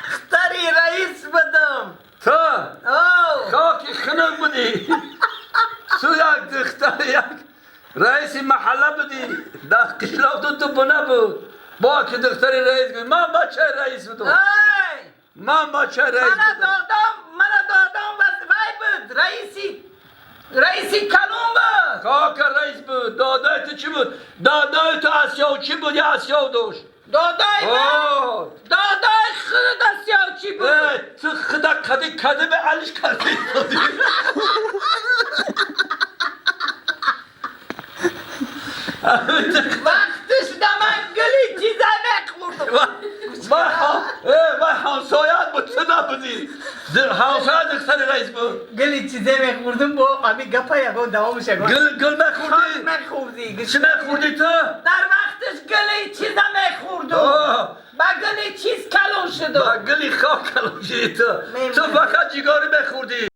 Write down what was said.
Духтари раис будам. Ту О! хоки хунук будӣ. Ту як духтари як раиси маҳалла будӣ. Дар қишлоқ ту буна буд. Бо ки духтари раис гӯй, ман бачаи раис будам. Ай! Ман бачаи раис Мана будам. Додам, мана додам вай буд, раиси калон буд. Хока раис буд. Додаи ту чӣ буд? Додаи ту асёвчӣ буд, я асёв дошт. Додаи ман? О! Додаи худат асёвчӣ буд. Э, ту худа кади кади ба алиш кардӣ. Вақтиш да ман гули чиза мехӯрдам. Ман ҳамсояат буд, ту набудӣ. Ҳамсоя духтари раис буд. Гули чизе мехӯрдам, бо ами гапа ягон давомаш ягон. Гул гул мехӯрдӣ? Мехӯрдӣ. Чӣ мехӯрдӣ ту? Дар вақтиш гули чиза мехӯрдум. О! Ба гули чиз калон шудум. Ба гули хок калон шудӣ ту. Ту фақат ҷигарӣ мехӯрдӣ.